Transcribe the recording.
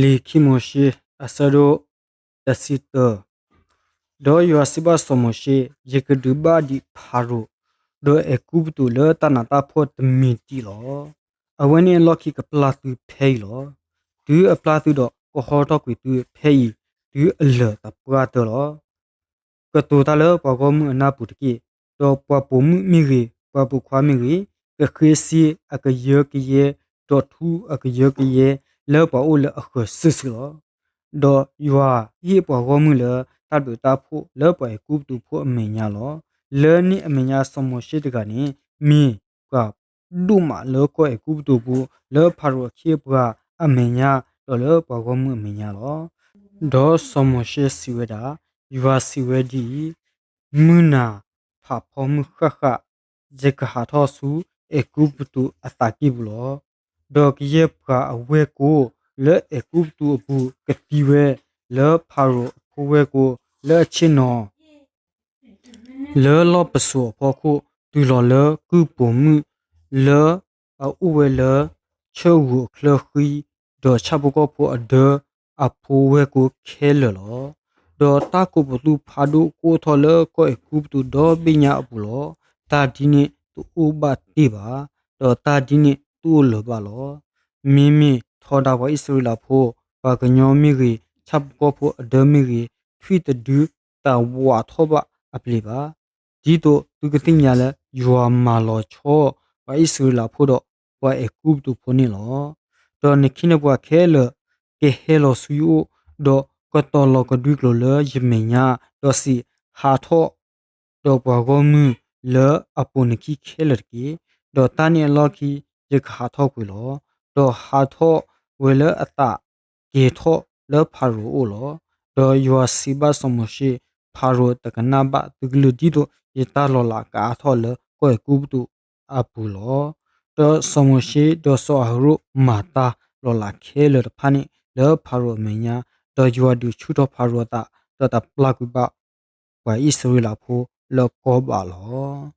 လံာ်ခံမိၤၡ့ အဆၢဒိၣ်တဆံတၢ, ဒီးယွၤစံးဘၣ်စီၤမိၤၡ့, ယကဒုးဘၣ်ဒံးဖၤရိၤ, ဒီးအဲၤကူပတူးလၢတၢ်နးတၢ်ဖှီၣ်တမံၤတံၢ်လီၤ. အဝဲန့ၣ်အလီၢ်ခံကပျၢ်သုဖဲအံၤလီၤ. တုၤအပျၢ်သုဒီးကဟီထီၣ်ကွံာ်သုဖဲအံၤ, တုၤအလၢာ်သပှၢ်တၢၢ်လီၤ. ကတိၤတၢ်လၢပှၤဂီၢ်မုၢ်အနၢ်ပူၤတက့ၢ်. ဒီးပှၤပိာ်မုၣ်မ့ၢ်ဂ့ၤ, ပှၤပိာ်ခွါမ့ၢ်ဂ့ၤ, ကဃ့စ့အကယၢကယဲ, ဒီးထူအကယၢကယဲ, လၢပှၤအိၣ်လၢအဃၢၤစုာ်စုာ်လီၤ. ဒီးယွၤဟ့ၣ်ပှၤဂီၢ်မုၢ်လၢတၢ်ဘျုးတၢ်ဖှိၣ်လၢပှၤအဲၤကူပတူးဖိအမဲာ်ညါလီၤ. လၢန့ၣ်အမဲာ်ညါစီၤမိၤၡ့တဂၤန့ၣ် မ့ၢ်ပှၤဒိၣ်မးလၢကီၢ်အဲၤကူပတူးပူၤ, လၢဖၤရိၤအခ့အပှၤအမဲာ်ညါ, ဒီးလၢပှၤဂီၢ်မုၢ်အမဲာ်ညါလီၤ. ဒီးစီၤမိၤၡ့စံးဝဲဒၣ်, ယွၤစံးဝဲဒ်အံၤ, မုၢ်နၤဖးဖီမုၢ်ဃၣ်ဃၣ်, ယကဟးထီၣ်ဆူအဲၤကူပတူးအသးကံၢ်ပူၤလီၤ. ဒီးကယဲၢ်ပှၤအဝဲၢ်ကိ လၢအဲၤကူပတူးအပူၤကသံဝဲ, လၢဖၤရိၤအဖိဝဲၢ်ကိ လၢအဆ့ၣ်နီၤ လၢလီၢ်ပစိာ်အဖီခိၣ်, တုၤလီၤလၢကုၢ်ပိာ်မုၣ်လၢအအိၣ်ဝဲလၢဆၢၣ်ဂူၤအချၢဃံ, ဒီးဆၣ်ဖိကီၢ်ဖိအဒၢအဖိဝဲၢ်ကိခဲလၢာ်လီၤ. ဒီးတၢ်ကိးပသူဖးဒိၣ်ကအိၣ်ထီၣ်လၢကီၢ်အဲၤကူပတူးဒီဘ့ၣ်ညါအပူၤလီၤ. တၢ်ဒ်န့ၣ်တအိၣ်ဘၣ်တ့ၢ်ဘၣ်, ဒီးတၢ်ဒ်န့ၣ်တအိၣ်လၢၤဘၣ်လီၤ. မ့မ့ၢ်ထီဒါပှၤအံၣ်စရ့လးဖိ, ပှၤကညီမ့ၢ်ဂ့ၤ, ဆၣ်ဖိကီၢ်ဖိအဒၢမ့ၢ်ဂ့ၤ, ထွံၣ်တဒုတၢ်ဝးထီၣ်ဘၣ်အပျ့ၤဘၣ်. ဒ်သိးသုကသ့ၣ်ညါလၢယွၤမၤလီၤဆီပှၤအံၣ်စရ့လးဖိဒီးပှၤအဲၤကူပတူးဖိန့ၣ်လီၤ. ဒီးနခ့နပှၤခဲလၢာ်ကဟဲလီၤဆူယအိၣ်, ဒီးကတီၤလီၤကဒွံကျိာ်လၢယမဲာ်ညါ, ဒီးစံး, ဟးထီၣ်, ဒီးပှၤဂီၢ်မုၢ်လၢအပိာ်နခံခဲလၢာ်တက့ၢ်. ဒီးတၢ်န့ၣ်အလီၢ်ခံယကဟးထီၣ်ကွံာ်လီၤ. ဒီးဟးထီၣ်ဝဲလၢအသးကဲၤထီၣ်လၢဖၤရိၤအအိၣ်လီၤ. ဒီးယွၤစံးဘၣ်စီၤမိၤၡ့, ဖၤရိၤတကနၣ်ဘၣ်သုကလုၢ်, ဒ်သိးယတၢ်လီၤလးကအါထီၣ်လၢကီၢ်အဲၤကူပတူးအပူၤလီၤ. ဒီးစီၤမိၤၡ့ဒီးစီၤအၤဟရိၣ်မၤတၢ်လီၤလးခဲလၢာ်တဖၣ်န့ၣ်လၢဖၤရိၤအမဲာ်ညါ, ဒီးယွၤဒုးဆူၣ်ထီၣ်ဖၤရိၤအသး, ဒီးတပျၢ်ကွံာ်ဘၣ်ပှၤအံၣ်စရ့လးဖိလၢကီၢ်ဘးလီၤ.